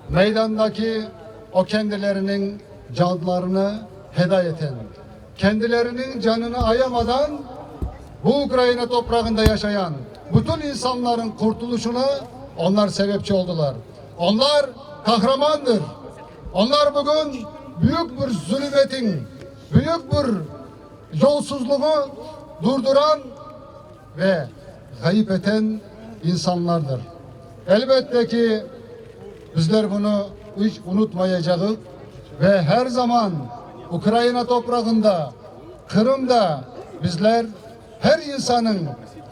Meydandaki o kendileriniñ canlarını feda eten, kendileriniñ canını ayamadan bu Ukraina toprağında yaşayan bütün insanların qurtulışına onlar sebepçi oldılar. Onlar qahramandır. Onlar bugün büyük bir zulümetin, büyük bir yolsuzluğı durduran ve ğayıp eten insanlardır. Elbette ki, bizler bunı iç unutmayacağıq ve her zaman Ukraina toprağında, Qırımda bizler her insanıñ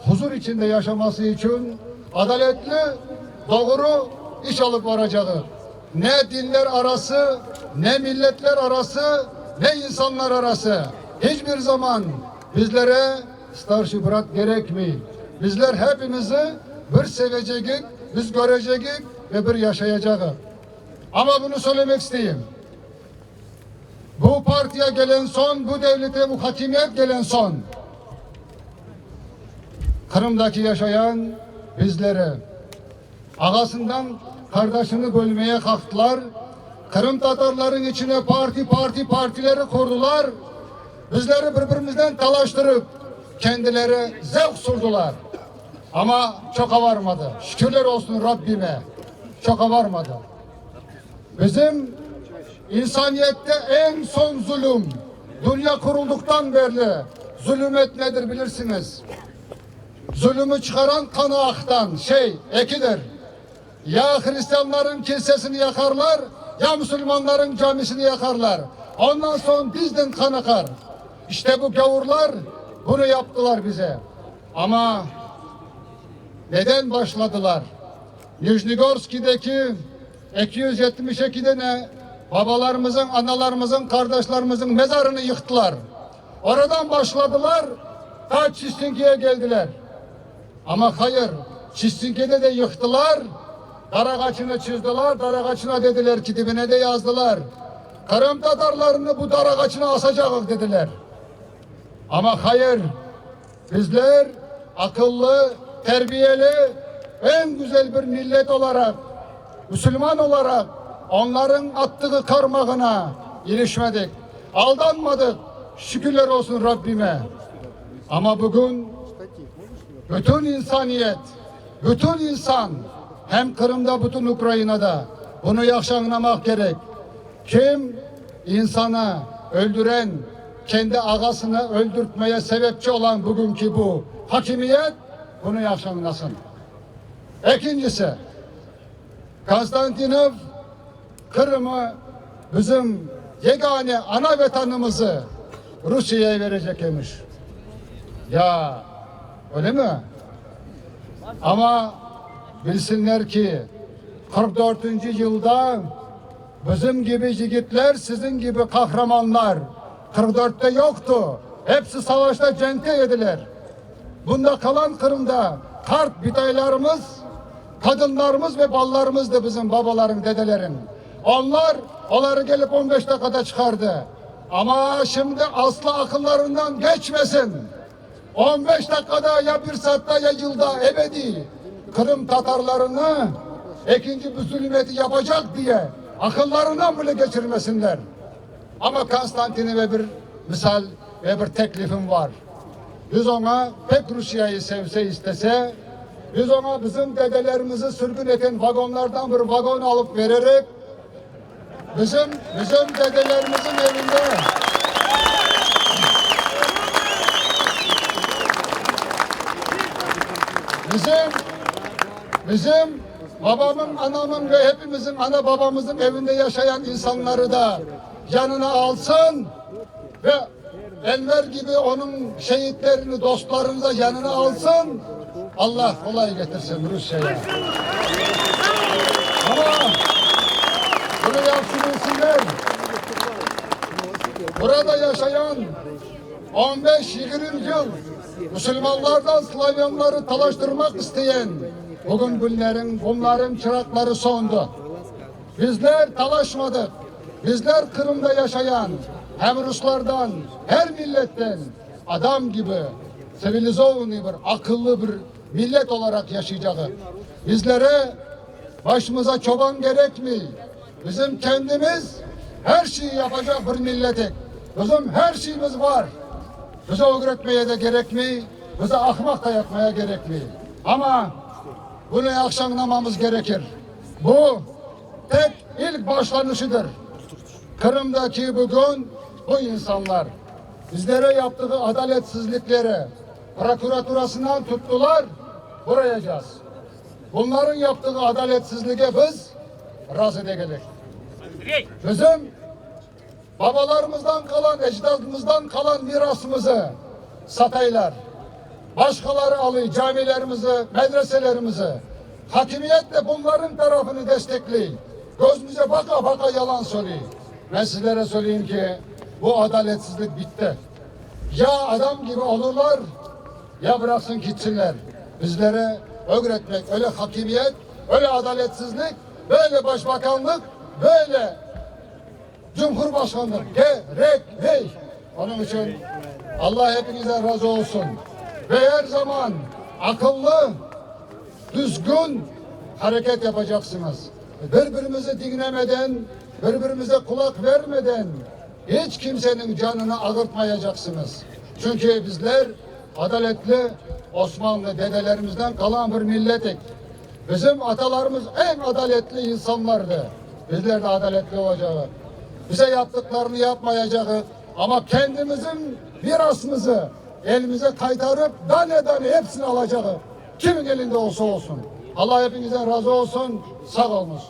huzur içinde yaşaması içün adaletli, doğru iş alıp baracağıq. Ne dinler arası, ne milletler arası, ne insanlar arası hiç bir zaman bizlere Starşiy brat gerekmey. Bizler hepimizi bir sevecegik, biz körecegik ve bir yaşayacağıq. Amma bunı söylemek isteyim. Bu partiya gelen soñ, bu devlete bu hakimiyet gelen soñ, Qırımdaki yaşayan bizleri ağasından qardaşını bölmeye qalqtılar, qırımtatarlarıñ içine parti, parti, partileri qurdular, bizleri bir-birimizden talaştırıp, kendileri zevq surdular. Amma çoqa varmadı, şükürler olsun Rabbime, çoqa varmadı. Bizim insaniyette eñ soñ zulüm, dünya quruldıqtan berli zulümet nedir bilirsiñiz? Zulümi çıqaran qanı aqtan şey ekidir. Ya hristianlarıñ kilsesini yaqarlar, ya musulmanlarıñ camisini yaqarlar. Ondan soñ bizden qan aqar. İşte bu gavurlar bunı yaptılar bize. Amma neden başladılar? Nijnegorskideki 272 dene babalarımızıñ, analarımızıñ, qardaşlarımızıñ mezarını yıqtılar. Oradan başladılar, ta Çistinkege keldiler. Amma hayır, Çistinkede de yıqtılar, darağaçını çızdılar, darağaçına dediler ki, dibine de yazdılar, Qırımtatarlarını bu darağaçına asacağıq dediler. Amma hayır, bizler aqıllı, terbiyeli, eñ güzel bir millet olaraq, musulman olaraq onlarıñ attığı qarmağına ilişmedik, aldanmadıq, şükürler olsun Rabbime. Amma bugün bütün insaniyet, bütün insan, hem Qırımda, bütün Ukrainada bunı yahşı añlamaq kerek, kim insanı öldüren, kendi ağasını öldürtmeye sebepçi olan bugünki bu hakimiyet bunı yahşı añlasın. Ekincisi, Konstantinov Qırımı, bizim yegane ana vetanımızı Rusiyeye verecek emiş. Ya, öyle mi? Amma bilsinler ki, 44-nci yılda bizim kibi yigitler, siziñ kibi qahramanlar 44-te yoqtı, hepsi savaşta, cenkte ediler. Bunda qalan Qırımda qart bitaylarımız, qadınlarımız ve balalarımızdı bizim babalarıñ, dedeleriñ. Onlar oları kelip on beş daqqada çıqardı. Amma şimdi asla aqıllarından keçmesin, on beş daqqada ya bir saatta ya yılda ebediy Qırım tatarlarını ekinci bir zulümeti yapacaq diye aqıllarından bile keçirmesinler. Amma Konstantinove bir misal ve bir teklifim var. Biz oña pek Rusiyayı sevse, istese, biz oña bizim dedelerimizi sürgün eten vagonlardan bir vagon alıp vererek, bizim, bizim dedelerimizin evinde bizim, bizim babamın, anamın ve hepimizin ana babamızın evinde yaşayan insanları da yanına alsın ve Enver kibi onıñ şeitlerini, dostlarını da yanına alsın, Allah qolay getirsin Rusiyaya. Amma bunı yahşı bilsinler, burada yaşayan on beş-yigirmi yıl musulmanlardan slavyanları talaştırmaq isteyen bugün bunların, bunların çıraqları söndü. Bizler talaşmadıq. Bizler Qırımda yaşayan hem ruslardan, her milletten adam kibi tsivilizovanıy bir, aqıllı bir millet olaraq yaşaycağıq. Bizlere. Başımıza çoban gerekmey. Bizim kendimiz her şeyi yapacaq bir milletik. Bizim her şeyimiz var. Bize ögretmeye de gerekmey, bize ahmaq da yapmaya gerekmey. Amma bunı yahşı añlamamız gerekir. Bu tek ilk başlanışıdır. Qırımdaki bugün bu insanlar bizlere yaptığı adaletsizlikleri prokuraturasından tuttular, burayacağız. Bunların yaptığı adaletsizlige biz razı degilik. Bizim babalarımızdan qalan, ecdadımızdan qalan mirasımızı sataylar. Başqaları alıy camilerimizi, medreselerimizi. Hakimiyet de bunların tarafını destekley. Közümüze baqa-baqa yalan söyley. Men sizlere söyleyim ki, bu adaletsizlik bitti. Ya adam gibi olurlar, ya bıraqsın kitsinler. Bizlere ögretmek öyle hakimiyet, öyle adaletsizlik, böyle başbakanlıq, böyle cumhurbaşkanlıq gerekmey. Onıñ içün Alla hepinizden razı olsun ve er zaman aqıllı, düzgün hareket yapacaqsıñız. Bir-birimizi diñlemeden, bir-birimize qulaq vermeden iç kimseniñ canını ağırtmayacaqsıñız. Çünki bizler adaletli Osmanlı dedelerimizden qalan bir milletik. Bizim atalarımız eñ adaletli insanlardı. Bizler de adaletli olacağıq. Bize yaptıqlarını yapmayacağıq, amma kendimizin mirasımızı elimize qaytarıp, dane-dane hepsini alacağıq. Kimin elinde olsa olsun. Alla hepinizden razı olsun. Sağ olunız.